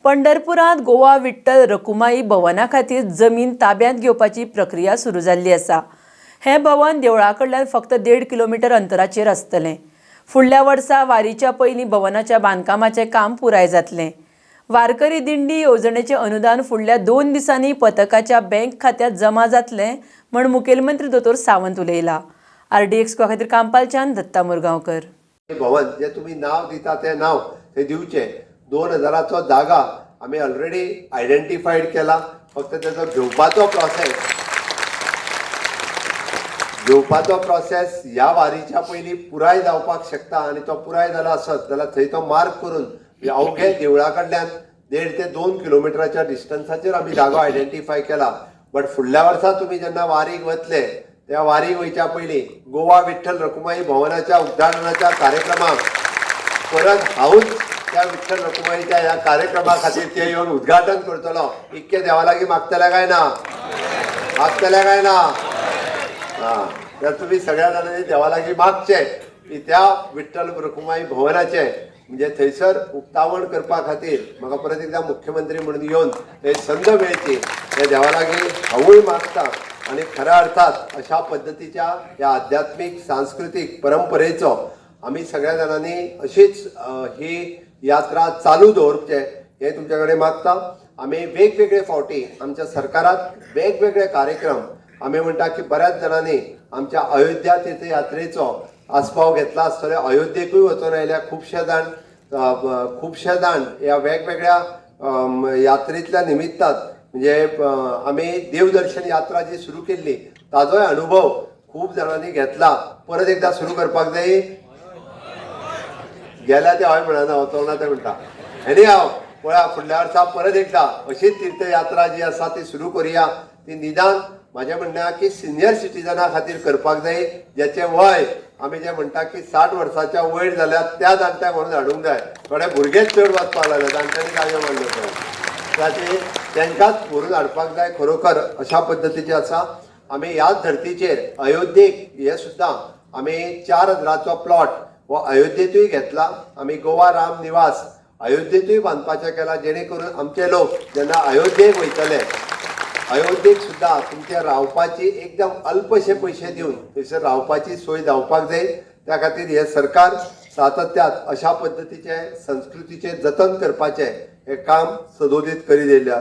पंढरपुरांत गोवा विठ्ठल रखुमाई भवना खातीर जमीन ताब्यांत घेवपाची प्रक्रिया सुरू जाल्ली आसा. हें भवन देवळा कडल्यान फक्त 1.5 किलोमिटर अंतराचेर आसतलें. फुडल्या वर्सा वारीच्या पयलीं भवनाच्या बांदकामाचें काम पुराय जातलें. वारकरी दिंडी येवजणेचें अनुदान फुडल्या 2 दिसांनी पथकाच्या बँक खात्यांत जमा जातलें म्हण मुखेलमंत्री दोतोर सावंत उलयला. आरडीएक्स खातीर कांपालच्यान दत्ता मुरगांवकर. भवन जे तुमी नांव दिता तें नांव थंय दिवचें. 2000चो जागा आमी ऑलरेडी आयडेंटिफायड केला, फक्त तेजो घेवपाचो प्रोसेस ह्या वारीच्या पयलीं पुराय जावपाक शकता आनी तो पुराय जाला आसत जाल्यार थंय तो मार्क करून अवघे देवळा कडल्यान 1.5 ते 2 किलोमिटराच्या डिस्टन्साचेर आमी जागो आयडेंटिफाय केला. बट फुडल्या वर्सा तुमी जेन्ना वारीक वतले, त्या वारीक वयच्या पयलीं गोवा विठ्ठल रखुमाई भवनाच्या उद्घाटनाच्या कार्यक्रमाक परत हांवूच त्या विठ्ठल रखुमाईच्या ह्या कार्यक्रमा खातीर ते येवन उद्घाटन करतलो. इतके देवा लागीं मागतले काय ना? मागतले काय ना? हा, तर तुमी सगळ्या जाणांनी देवा लागीं मागचें की त्या विठ्ठल रखुमाई भवनाचें म्हणजे थंयसर उक्तावण करपा खातीर म्हाका परत एकदा मुख्यमंत्री म्हणून येवन थंय संद मेळची हे देवा लागीं हांवूय मागता. आनी खऱ्या अर्थात अशा पद्दतीच्या ह्या आध्यात्मीक सांस्कृतीक परंपरेचो आमी सगळ्या जाणांनी अशीच ही यात्रा चालू दवरचें हें तुमच्या कडेन मागता. आमी वेगवेगळे फावटी आमच्या सरकारात वेगवेगळे कार्यक्रम, आमी म्हणटा की बऱ्याच जाणांनी आमच्या अयोध्या तीर्थयात्रेचो आस्पाव घेतला आसतलो. अयोध्येकूय वचून आयल्या खुबशे जाण. खुबशे जाण ह्या वेगवेगळ्या यात्रेंतल्या निमित्तात, म्हणजे आमी देवदर्शन यात्रा जी सुरू केल्ली ताजोय अनुभव खूब जाणांनी घेतला. परत एकदा सुरू करपाक जाय. गेल्या ते हय म्हणना, वचोंक ना ते म्हणटा. एनी हांव पळया, फुडल्या वर्सा परत एकदा अशीच तीर्थयात्रा जी आसा ती सुरू करुया. ती निदान म्हाजें म्हणणें आहा की सिनियर सिटीजना खातीर करपाक जाय, ज्याचें वय आमी जे म्हणटा की 60 वर्साच्या वयर जाल्यार त्या जाणट्यांक व्हरून हाडूंक जाय. थोडे भुरगेच चड वचपाक लागले, जाणट्यांनी जाग्यो मारल्यो. ताचेर तांकांच व्हरून हाडपाक जाय. खरोखर अशा पद्दतीचें आसा. आमी ह्याच धर्तीचेर अयोध्येक हे सुद्दां आमी 4000चो प्लॉट हो अयोध्येतूय घेतला. आमी गोवा राम निवास अयोध्येतूय बांदपाचें केलां, जेणे करून आमचे लोक जेन्ना अयोध्येक वयतले, अयोध्येक सुद्दां तुमच्या रावपाची एकदम अल्पशे पयशे दिवन थंयसर रावपाची सोय जावपाक जाय. त्या खातीर हें सरकार सातत्यात अशा पद्दतीचे संस्कृतीचें जतन करपाचें हें काम सदोदीत करीत येयल्लें आसा.